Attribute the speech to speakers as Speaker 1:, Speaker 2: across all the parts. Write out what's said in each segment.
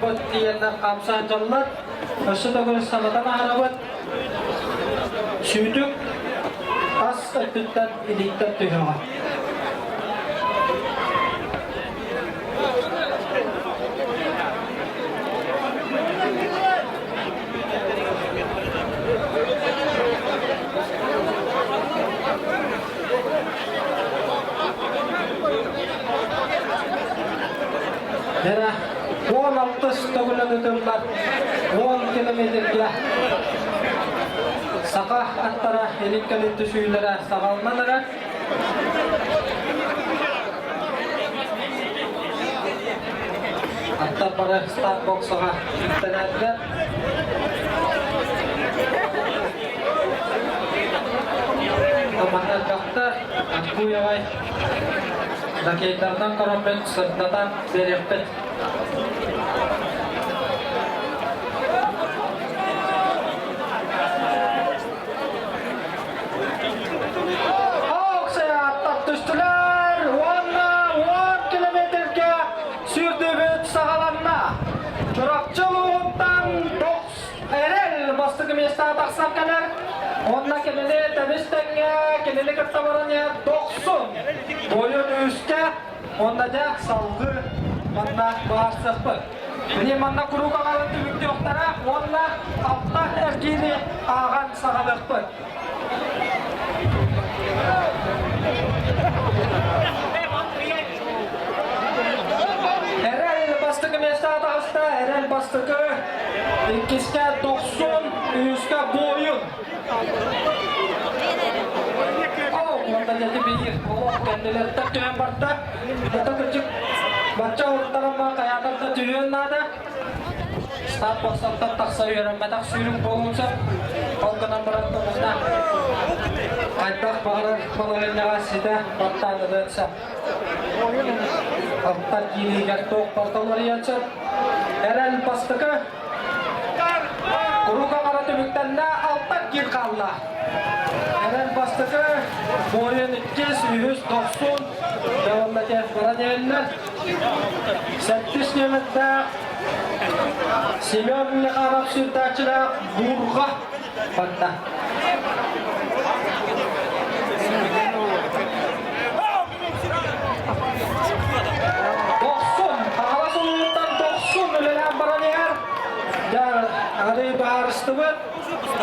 Speaker 1: оҕолорбут тиийэннэр хаамса сылдьаллар. Өссө төгүл санатан аһарабыт. Сүүтүк тас өттүттэн илииттэн түһүөҕэ. Эрэ 16 төгүлүн ытыллар 10 километрга саха аттара илин кэлин түсүүлэрэ саҕаланан эрэр. Аттар бары старт-боксаҕа үктэнэллэр. Манна элбэхтэр, Аккуевай ракетарынан көрөммүт сырдатан биэриэхпит. Аукция түстүлэр уонна 10 километрга сүүрдүүбүт саҕаланна. Чурапчы улууһуттан Эрэл бастакы миэстэҕэ тахсан кэлэр. Онно кинини тэбис тэҥҥэ кинини кытта баран иһэр Дохсун бойун үскэ онно дьэ салгыы манна баарсыахпыт. Били манна куруук аҕалан түмүктүөхтэрэ уонна алта эргиини ааҕан саҕалыахпыт. Эрэл бастакы миэстэҕэ таҕыста, Эрэл бастакы, иккискэ Дохсун, үһүскэ Буойун. Оо, уонна дьэти биир олох кэннилэриттэн түһэн барда. Это кырдьык бачча уруттаран баа хайаатар да түһүөн наада. Штаб боксаттан тахса үөрэммэтэх сүүрүк буолуон сөп. Ол гынан баран тумунна. Хайдах баҕарар балаһыанньаҕа ситэ баттаан сөп. Алтар киириигэр туох барыта уларыйан сөп. Эрэл бастакы Куруук аҥара түмүктэннэ, алтан киир хаалла. Эрэл бастакы, буойун иккис, үһүс, дохсун, Дьэ баран иһэллэр. Сэттис нүөмэрдээх Семен Михайлов сүүрдээччилээх Буурҕа барда. Дохсун, Хаҥалас улууһуттан Дохсун үлэлээн баран иһэр. Дьэ, арыы баарыстыбыт.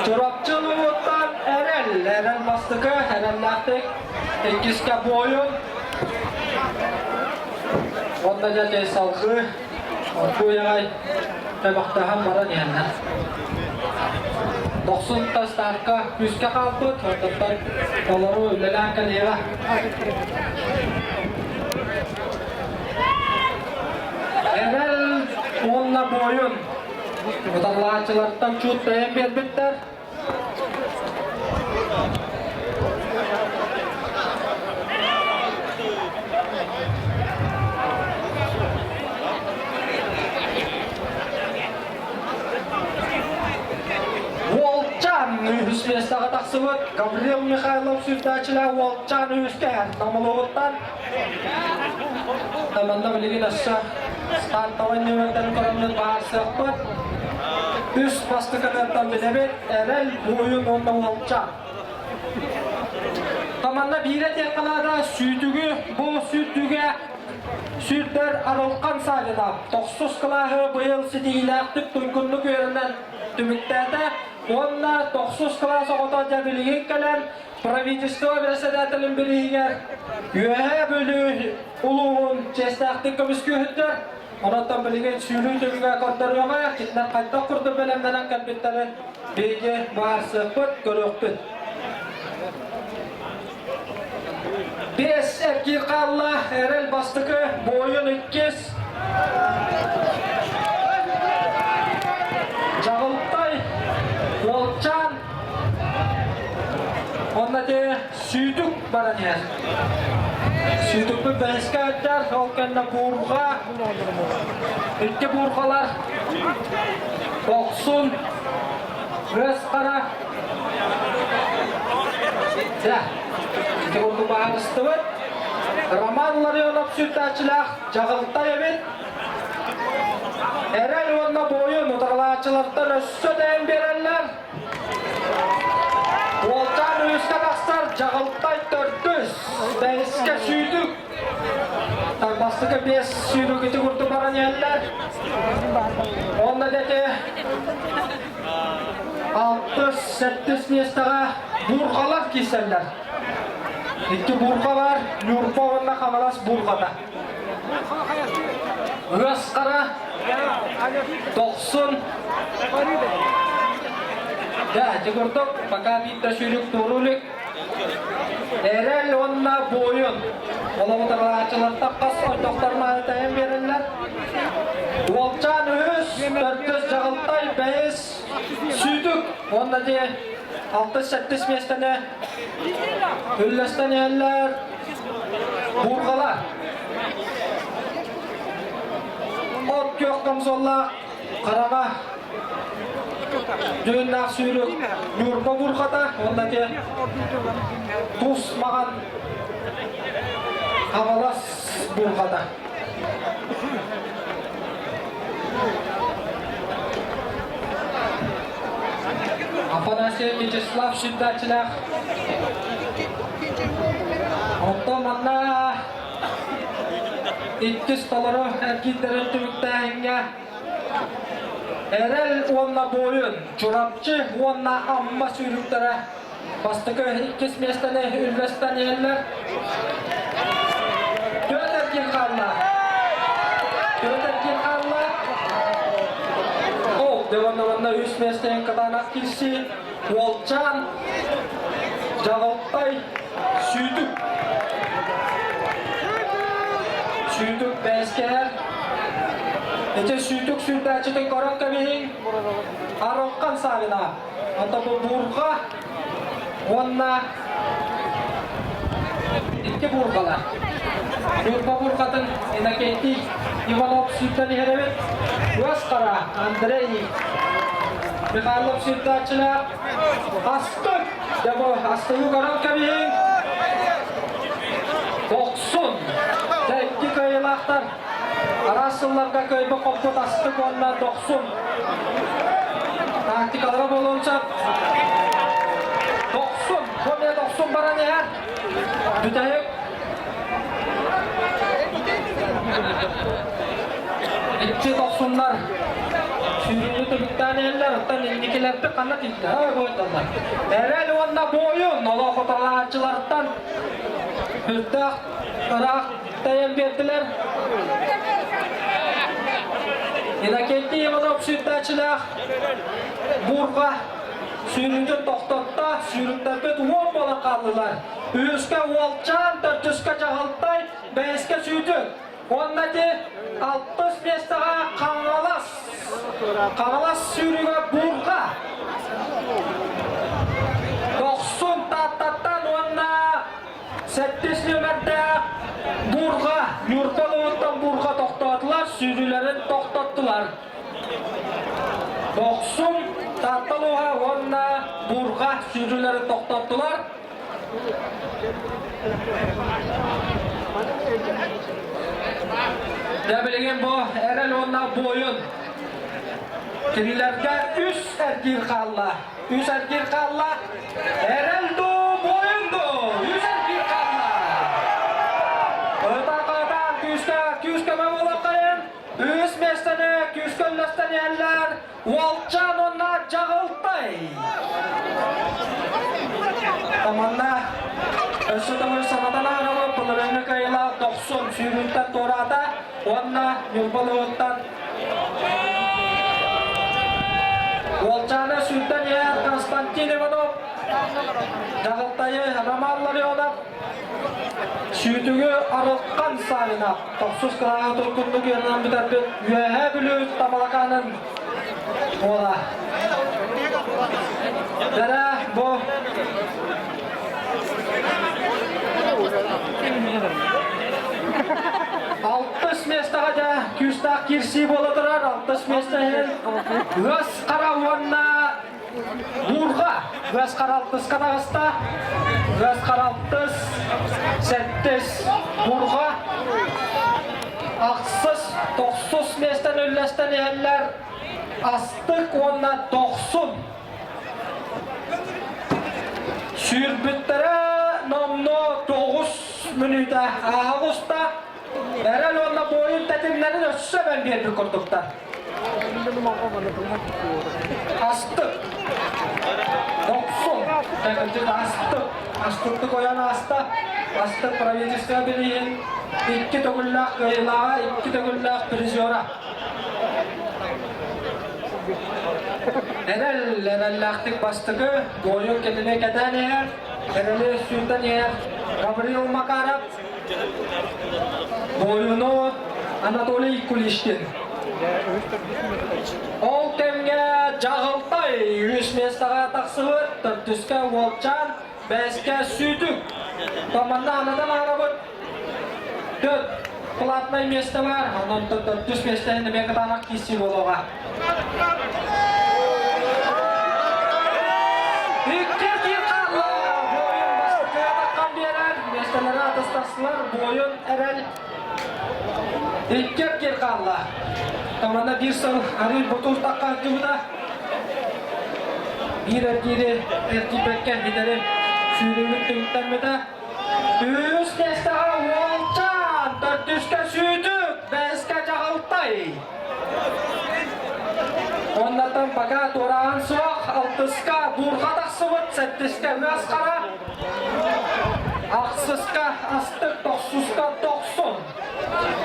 Speaker 1: Чурапчы улууһуттан Эрэл, Эрэл бастакы, эрэллээхтик иккискэ буойун. Уонна дьэ салгыы оргууй аҕай табахтаһан баран иһэллэр. Дохсун тастаахха күүскэ хаалбыт, онтон толору үлэлээн кэлиэҕэ. Эрэл уонна буойун утарылааччылартан чуут тэйэн биэрбиттэр. Уолчаан үһүс миэстэҕэ тахсыбыт Гаврил Михайлов сүүрдээччилээх Уолчаан үһүскэ Намыловыттан Манна билигин өссө стартовай нүөмэрдэрин көрөммүт баарсыахпыт. Үс бастакыныттан билэбит, Эрэл, Буойун уонна Уолчаан. Манна биирэ этиэххэ наада, сүүтүгү бу сүүрдүүгэ сүүрдэр Арылхан Савина тохсус кылааһы быйыл ситиһиилээхтик туйгуннук үөрэнэн түмүктээтэ уонна тохсус кылаас оҕото дьэ билигин кэлэн Правительство бэрэссэдээтэлин бирииһигэр Үөһээ Бүлүү улууһун чиэстээхтик көмүскүүһүттэр. Онон билигин сүүрүү түмүгэ көрдөрүөҕэ, кинилэр хайдах курдук бэлэмнэнэн кэлбиттэрин биһиги быһаарсыахпыт, көрүөхпүт. Биэс эргиир хаалла, Эрэл бастакы, Буойун иккис, Дьаҕылтай, Уолчаан Онно ити сүүтүк баран иһэр. Сүүтүкпүт бэһискэ ыттар, ол кэннэ буурҕа, икки буурҕалар, Дохсун, Ыас Хара. Дьэ, ити курдук баһаарыстыбыт. Роман Ларионов сүүрдээччилээх Дьаҕылтай эбит. Эрэл уонна буойун утарылааччылартан өссө дээн биэрэллэр. Уолчаан үһүскэ тахсар, Дьаҕылтай төрдүс, бэһискэ сүүтүк. Бастакы биэс сүүрүк ити курдук баран иһэллэр. Онно дети алтыс, сэттис миэстэҕэ бурҕалар киирсэллэр. Икки бурҕа бар, Ньурба уонна Хаҥалас бурҕата. Ыас хара, дохсун. Да, ити курдук, пока биирдэ сүүрүк туоруу илик. Эрэл уонна буойун. Олоҕу таралааччылартан хас ойдохторун аайы тайан биэрэллэр. Уолчаан үһүс, төрдүс Дьаҕылтай, бэһис Сүүтүк уонна дии алтыс-сэттис миэстэни үллэстэн иһэллэр Буурҕалар. От күөх комсоллаах хараҥа дьүһүннээх сүүрүк Ньурба буурҕата уонна ити тус маҕан Хаҥалас буурҕата. Афанасий Вячеслав сүрдээччилээх. Оттон манна иккис толору эргиирдэрин түмүктээһиҥҥэ Эрэл уонна Буойун, Чурапчы уонна Амма сүүрүктэрэ бастакы иккис миэстэни үллэстэн иһэллэр. Түөрт эргиир хаалла. Түөрт эргиир хаалла. Ол уонна уонна үс миэстэни кытаанах киирсии. Уолчаан, Дьаҕылтай, Сүүтүк. Сүүтүк бээскэһэр. Ити сүүтүк сүүрдээччитин көрөн кэбиһиҥ. Арылхан Савина. Онто бу буурҕа уонна икки буурҕалар. Ньурба буурҕатын Иннокентий Иванов сүүрдэн иһэр эбит. Уос Хара Андрей Михайлов сүүрдээччилээх. Астык! Дьэ бу астыгы көрөн кэбиһиҥ. Дохсун! Дьэ икки кыайыылаахтар араас сылларга кыайбыт хоппут астык уонна дохсун тактикалара буолуон сөп. Дохсун, бу эмиэ дохсун баран иһэр. Бүтэһик икки дохсуннар сүүрүүнү түмүктээн иһэллэр, оттон инникилэрбит ханна тиийдэ? Буойдаллар. Эрэл уонна буойун олох утарылаһааччылартан үрдээх ыраах Тайан биэрдилэр. Иннокентий Иванов сүүрдээччилээх буурҕа сүүрүүтүн тохтотто, сүүрүктэрбит уон буолан хааллылар. Үһүскэ Уолчаан, төрдүскэ Дьаһалтай, бэһискэ Сүүтүк. Уонна ити алтыс миэстэҕэ Хаҥалас. Хаҥалас сүүрүүгэ буурҕа. Дохсун Тааттаттан уонна Сэттис нүөмэрдээх Буурҕа, Ньурба улууһуттан Буурҕа тохтоотулар, сүүрүүлэрин тохтоттулар. Дохсун, Таатта улууһа уонна Буурҕа сүүрүүлэрин тохтоттулар. Дьэ билигин бу Эрэл уонна Буойун кинилэргэ үс эргиир хаалла. Үс эргиир хаалла. Эрэл дуу, буойун дуу? Үс эргиир хаалла. Ытаакаатаан күүскэ, күүскэ буолуоххайын. Үс миэстэни күүскэ үллэстэн иһэллэр. Уолчаан уонна Дьаҕылтай. Таманна өссө төгүл санатан ааҕабыт былырыыҥҥы кыайыылаах дохсун сүүрүүттэн туораата уонна Ньурба улууһуттан Уолчаана сүүрдэн иһэр Константин Иванов, Дьаҕылтайы Роман Ларионов, Сүүтүгү Арылхан Савинов, тохсус кылааһы туркуннук үөрэнэн бүтэрбит Үөһээ Бүлүү Тамалакаанын уола. Дэрэ бу Алтыс миэстэҕэ дьэ күүстээх киирсии буола турар. Алтыс миэстэ иһин Ыас Хара уонна Буурҕа. Ыас Хара алтыска таҕыста. Ыас Хара алтыс, сэттис Буурҕа. Ахсыс, тохсус миэстэни үллэстэн иһэллэр Астык уонна Дохсун. Сүүрбүттэрэ номнуо 9 мүнүүтэ ааһа оҕуста. Эрэл уонна буойун тэтимнэрин өссө эбэн биэрбит курдуктар. Астык. Дохсун. Кырдьык астык. Астыктык ойон ааста. Астык правительство билиһин икки төгүллээх кыайыылааҕа, икки төгүллээх призера. Эрэл, эрэллээхтик бастакы, буойун кинини кэтээн иһэр, эрэли сүүрдэн иһэр Гаврил Макаров, буойуну Анатолий Кулишкин. Ол кэмҥэ Дьаҕылтай үс миэстэҕэ тахсыбыт, төрдүскэ Уолчаан, бэскэ Сүүтүк. Команда анатан аарабыт төрт платнай миэстэ баар, онон төрдүс миэстэни эмиэ кытаанах киирсии буолуоҕа. Икки киир хаалла! Буойун бастакыга таххан биэрэр, миэстэлэри атастастылар, буойун эрэл икки киир хаалла. Команда биир сыл арыый бутуур тахха сылдьыбыта. Биир эргиири эргийбэккэ хитэри сүүрүүбүт түмүктэммитэ. Үс миэстэҕэ Уолчаан, төрдүскэ Сүүтүк, бэһискэ Дьаҕылтай. Оннаттан пока туораан суох, алтыска Буурҕа тахсыбыт, сэттискэ Ыас Хара, ахсыска Астык, тохсуска Дохсун.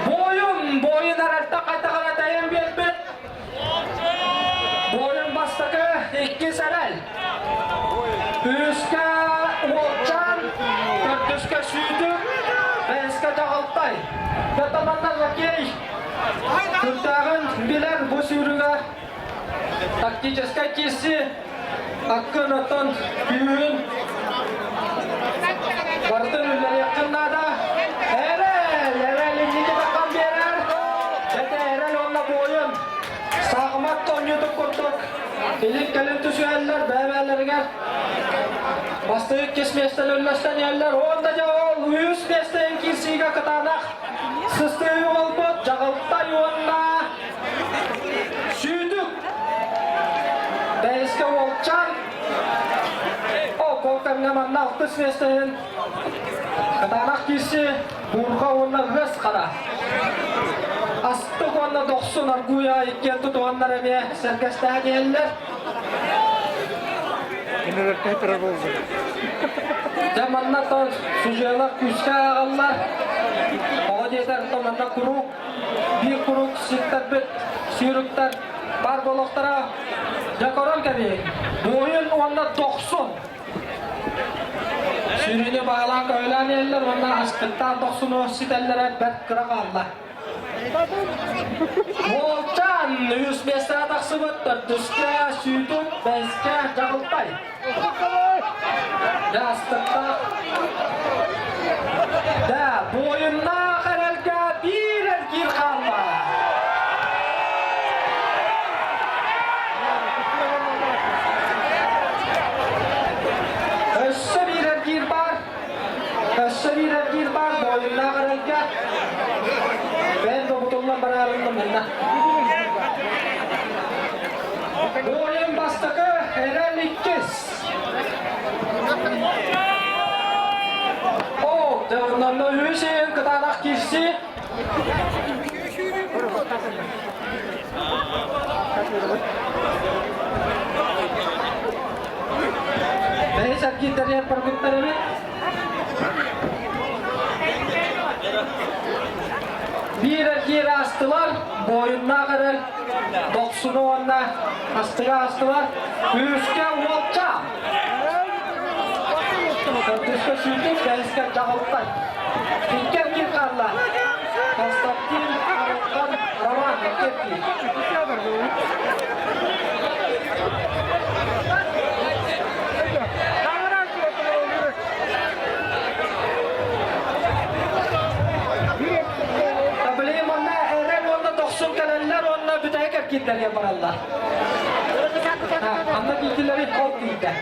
Speaker 1: Буойун, буойун эрэлтэ хайдах эрэ тэйэн биэрбит. Буойун бастакы, иккис эрэл. Үһүскэ Уолчаан, төрдүскэ Сүүтүк, бэһискэ Дьаҕылтай. Датаманна лакей Күртээҕин билэр бу сүүрүгэ тактическай киирсии аккын оттон күүһүн барытын үллэриэххин наада. Эрэл, эрэл инники таххан биэрэр. Дэтэ эрэл уонна буойун саахымат оонньуутун курдук илин-кэлин түсүһэллэр бэйэ-бэйэлэригэр бастакы иккис миэстэни үллэстэн иһэллэр. Уонна дьэ ол үһүс миэстэни киирсиигэ кытаанах Сыстыһыы буолбут Дьаҕылтай уонна Сүүтүк. Бэйэскэ Уолчаан. О, ол кэмҥэ манна алтыс миэстэһин Кытаанах киирси Буурҕа уонна Ыас Хара. Астык уонна Дохсун Аргуйа иккиэн тутуһаннар эмиэ сэргэстэһэн иһэллэр. Дьэ манна тон судьуйалар күүскэ ааҕаллар. Оҕо диэтэр то манна куруук биир куруук ситтэрбит сүүрүктэр баар буолуохтара. Дьэ көрөн кэбиһиҥ. Буойун уонна дохсун. Сүүрүүнү баҕалаан көһүлээн иһэллэр уонна астыктаан дохсуну ситэллэрэ бэрт кыра хаалла. Уолчаан үс миэстэҕэ тахсыбыт, төрдүскэ Сүүтүк, бэһискэ Дьаҕылтай. Дьэ, астыктаах. Дьэ, буойуннаах эрэлгэ биир эргиир хаалла. Өссө биир эргиир баар. Өссө биир эргиир баар буойуннаах эрэлгэ. Бэйэм да бутуллан бараарынным мунна. Буойун бастакы, эрэл иккис. О, дьэ онно үһүс иһин кытаанах киирсии. Бэһис эргиирдэригэр барбыттар эбит. Биир эргиир аастылар, буойуннаах эрэл дохсуну уонна астыга аастылар. Үһүскэ уолча. Төрдүскэ сүүтүк, бэһискэ дьаҕылтай. Икки эргиир хаалла. Константин Арылхан Роман икки эргиир. Билигин манна эрэл уонна дохсун кэлэллэр уонна бүтэһик эргиирдэргэ бараллар. Анна киирдилэри ол тиийдэ.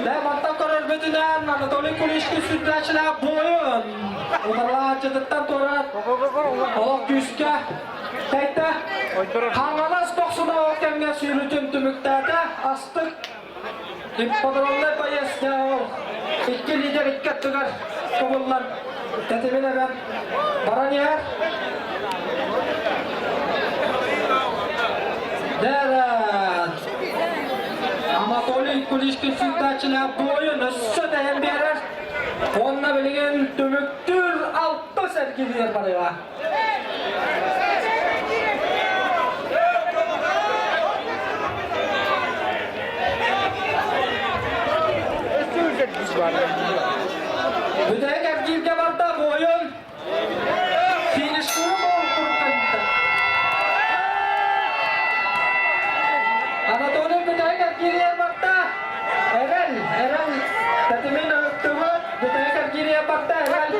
Speaker 1: Дэ мантан көрөрбүтүнэн Анатолий Куличкин сүрдээчилээх буойун. Утарылааччытыттан туораат, олох күүскэ тэйтэ. Хаҥалас дохсуна ол кэмҥэ сүүрүүтүн түмүктээтэ. Астык ипподромнай поезд ол икки лидер икки аттыгар кубуллан тэтимин эбэн баран иһэр. Дээрэ Анатолий Куличкин сүүрдээччилээх буойун өссө тэйэн биэрэр. Уонна билигин түмүктүүр алтыс эргилиэр барыаҕа. Бүтэһик эргииргэ барда буойун Фиништууру буолбуттан Анатолий бүтэһик эргииригэр барда. Эрэл, эрэл тэтимин ыһыктыбыт. Бүтэһик эргииригэр барда. Эрэл.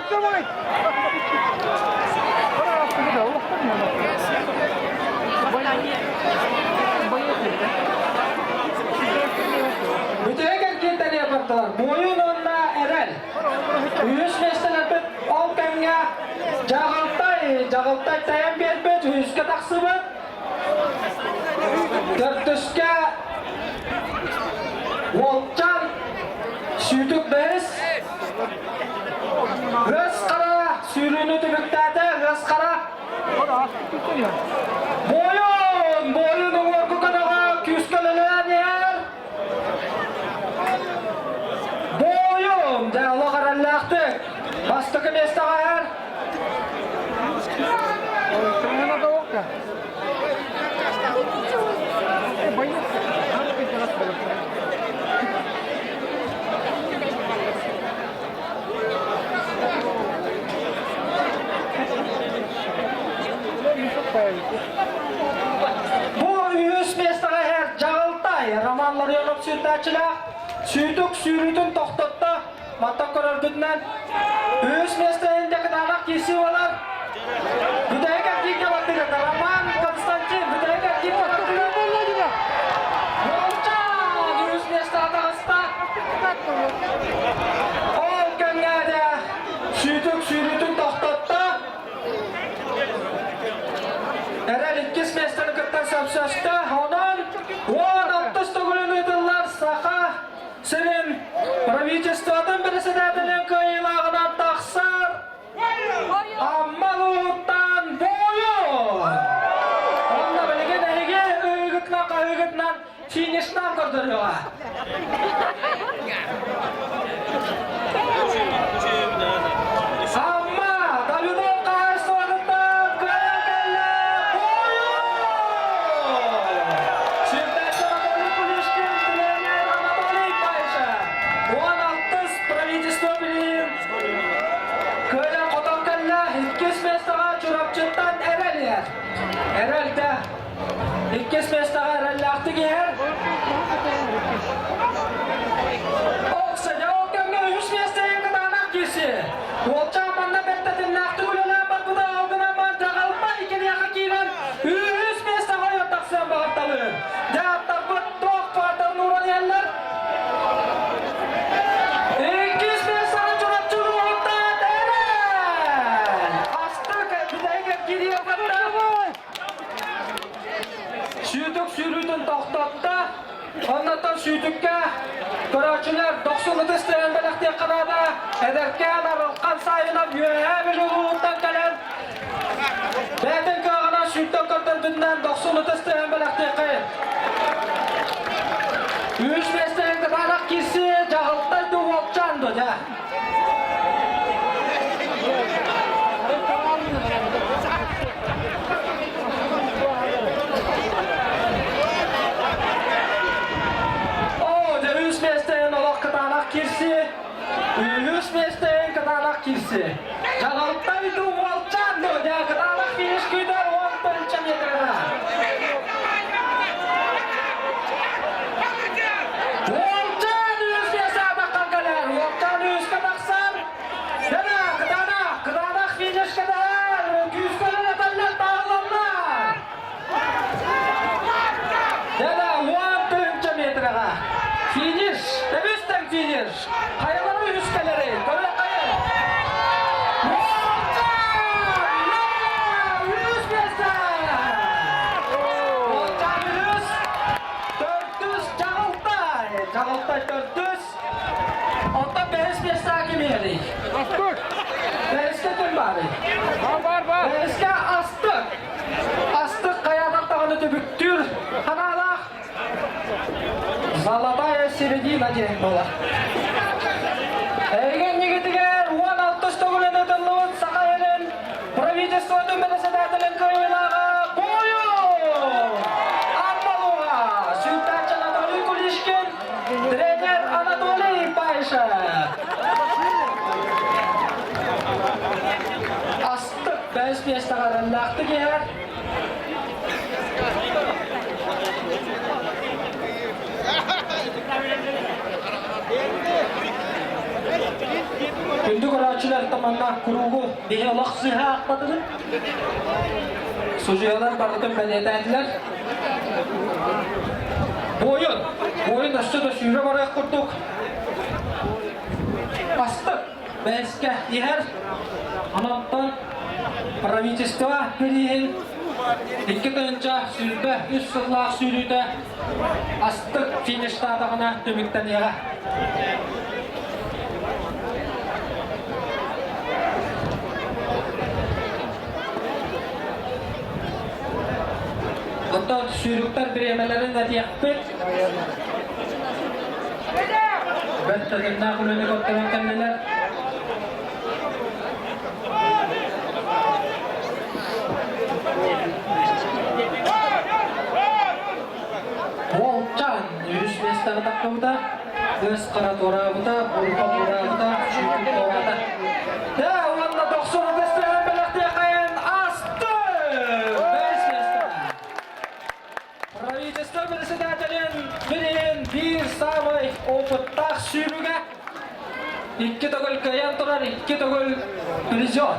Speaker 1: Бүтэһик эргиирдэригэр бардылар. Буойун уонна Эрэл. Үһүс миэстэлэрбит ол кэмҥэ Дьаҕылтай, Дьаҕылтай тайан биэрбит, үһүскэ тахсыбыт. Төрдүскэ Уолчан, Сүүтүк бэһис, Ыас Хара сүүрүүнү түмүктээтэ, Ыас Хара. Буойун, буойун уҥуоргу көтөҕө күүскэ үлэлээн иһэр. Буойун, дьэ олох эрэллээхтик бастакы миэстэҕэ иһэр. Бу үһүс миэстэҕэ иһэр Дьаҕылтай Роман Ларионов сүүрдээччилээх сүүтүк сүүрүүтүн тохтотто. Мантан көрөргүтүнэн үһүс миэстэ иһин кытаанах киирсии буолар. Бүтэһик эргииргэ бардыгыт. Роман Константин бүтэһик эргииргэ бардыгыт. Молчан үһүс миэстэҕэ таҕыста. Ол кэмҥэ дэ сүүтүк сүүрүүтүн тохтотто. Эрэл иккис миэстэни кытта сөпсөстө. Онон 16 төгүлүн ыытыллар Саха сирин правительствотын председателин кыайыылааҕынан тахсар Амма улууһуттан буойун! Онно билигин эһиги ыйыгытынан хаһыыгытынан финишнан көрдөрүөҕэ. Амма Давидов хаһаайыстыбатыттан кыайан кэллэ буойун! Сирдээччи Анатолий Кулишкин, тренер Анатолий Паишев. 16 правительство билиин кыайан хотон кэллэ. Иккис миэстэҕэ Чурапчыттан Эрэл иһэр. Эрэл да иккис миэстэҕэ эрэллээхтик иһэр. Оксаня ол кэмҥэ үһүс миэстэҕэ кытаанах киирси. Уолчаан манна бэртэтиннээхтик үлэлээн барбыта ол гынан баран дьаҕалбай киниэхэ киирэн үһүс миэстэҕэ ойон тахсыан баҕарталыыр. Дьэ аттарбыт туох паардарын ууран иһэллэр. Иккис миэстэҕэ Чурапчы улууһуттан Эрэл! Астык бүтэһик эргииригэр барда. Сүүтүк сүүрүүтүн тохтотто. Оннуттан сүүтүккэ көрөөччүлэр дохсун ытыс тыаһын бэлэхтиэххэ наада. Эдэркээн Арылхан Саайынов Үөһээ Бүлүү улууһуттан кэлэн бэйэтин кыаҕынан сүүрдэн көрдөрбүтүнэн дохсун ытыс тыаһын бэлэхтиэххэ. Үс миэстэһин кытаанах киирсии дьаһалтай ду уолчаан ду дьэ. Оо, дьэ үс миэстэһин олох кытаанах киирсии. Үһүс миэстэһин кытаанах киирсии. Дьаһалтай ду уолчаан ду дьэ кытаанах финиш күүтэр 10 тыһыынча метрына. Уолчаан үһүс миэстэҕэ таххан кэлэр. Уолчаан үһүскэ тахсан Дана, кытаанах, кытаанах финишкэ даһар, күүскэлэр этэллэр таһыллаллар. Дана, 10 тыһыынча метрға. Финиш, тэбис-тэҥ финиш. Хайалары үһүскэлэри, көрүөххэйин. иһэрий? Бэһискэ ким баарый? Бэһискэ Астык. Астык хайаатар даҕаны түбүктүүр ханаалаах Золотая середина диэн буолар. Эйигин ньигитигэр 16 төгүлүн ытыллыбыт Саха сирин правительствотын бэрэссэдээтэлин кыайыылааҕа Буойун! Аммалуга сүүрдээччи Анатолий Кулишкин, тренер Анатолий Пайшев. Астык бэс миэстэҕэ эрэллээхтик иһэр. Күндү көрөөччүлэр манна куруугу биһи олох сыһа аахпатыгын. Судьуйалар барытын бэлиэтээтилэр. Буойун, буойун өссө да сүүрэ барыах курдук. Астык бэскэ иһэр. Онон правительство бирииһин 2023 сыллаах сүүрүүтэ астык фиништаатаҕына түмүктэниэҕэ. Оттон сүүрүктэр бириэмэлэрин этиэхпит. Бэрт тэтимнээх үлэни көрдөрөн кэллилэр. Уолчаан үс миэстэҕэ тахсыбыта, ыас хара туораабыта, бурба туораабыта, сүүрүк туораата. Дэ, уонна дохсун бэстэрэн бэлэхтиэхэйин асты! Бэс миэстэ. Правительство председателин билигин биир саамай опыттаах сүүрүгэ икки төгүл кыайан турар, икки төгүл призер.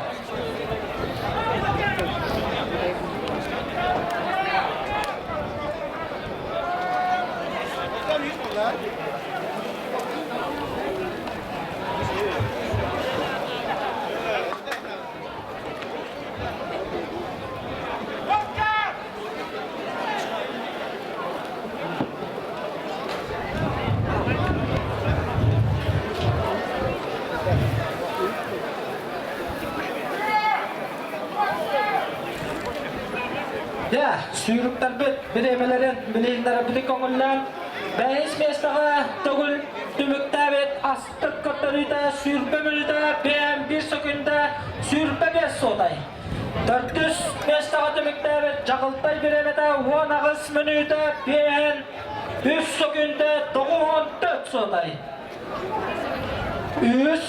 Speaker 1: Дьэ, сүүрүктэрбит бириэмэлэрин билиһиннэрэрбитин көҥүллээн, бэһис миэстэҕэ төгүл түмүктээбит астык көрдөрүүтэ 20 мүнүүтэ 51 сөкүндэ 25 суотай. Төрдүс миэстэҕэ түмүктээбит Дьаҕылтай бириэмэтэ 18 мүнүүтэ биэһин үс сөкүндэ 94 суотай. Үс.